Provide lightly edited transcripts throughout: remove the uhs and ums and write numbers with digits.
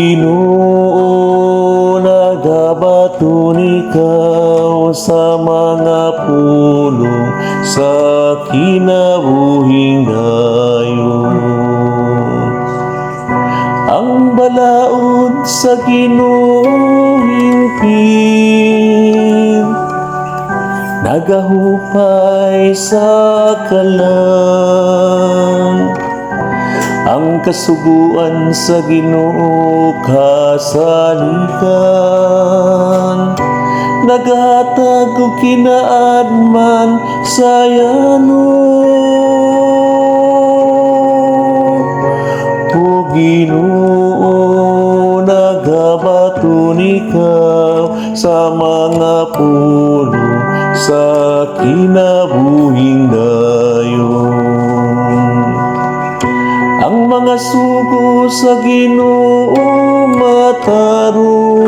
Ginoo, nagabaton ikaw sa mga pulong sa kinabuhing dayon. Ang balaod sa Ginoo hingpit, nagahupay sa kalag. Ang kasuguan sa Ginoo kasaligan, nagahatag og kinaadman sa yano. O Ginoo, nagabaton ikaw sa mga pulong sa kinabuhing dayon. Ang mga sugo sa Ginoo matarong,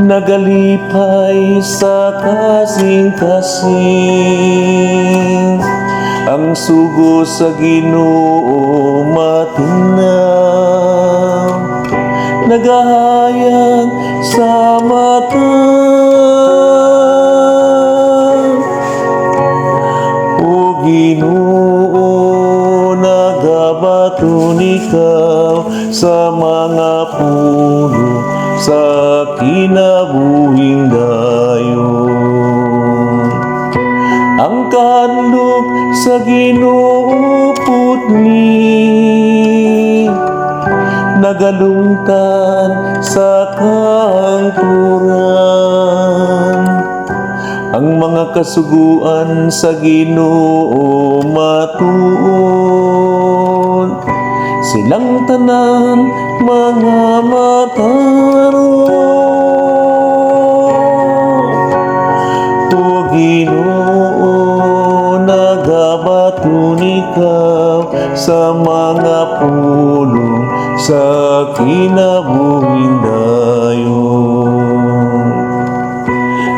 nagalipay sa kasing-kasing. Ang sugo sa Ginoo matinnaw, nagahayag sa mata. O Ginoo, nagabaton ikaw sa mga pulong sa kinabuhing dayon. Ang kahadlok sa Ginoo putli, nagalungtan sa kahangturan. Ang mga kasuguan sa Ginoo matuod, silang tanan mga matarong. O Ginoo, nagabaton ikaw sa mga pulong sa kinabuhing dayon.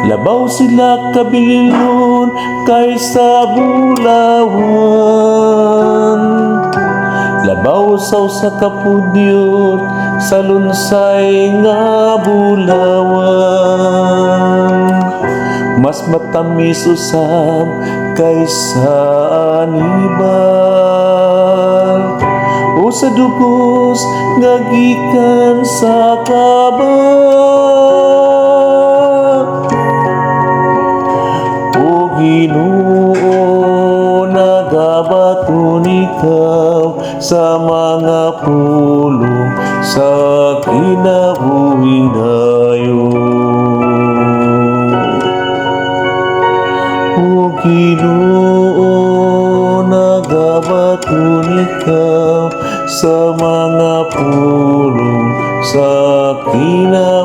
Labaw sila kabililon kaysa bulawan, labaw sa usa ka pudyot sa lunsay nga bulawan. Mas matamis usab kaysa anibal o sa dugos nga gikan sa kaba. O Ginoo, nagabaton ikaw sa mga pulong sa kinabuhing dayon. O Ginoo, nagabaton ikaw sa mga pulong sa kinabuhing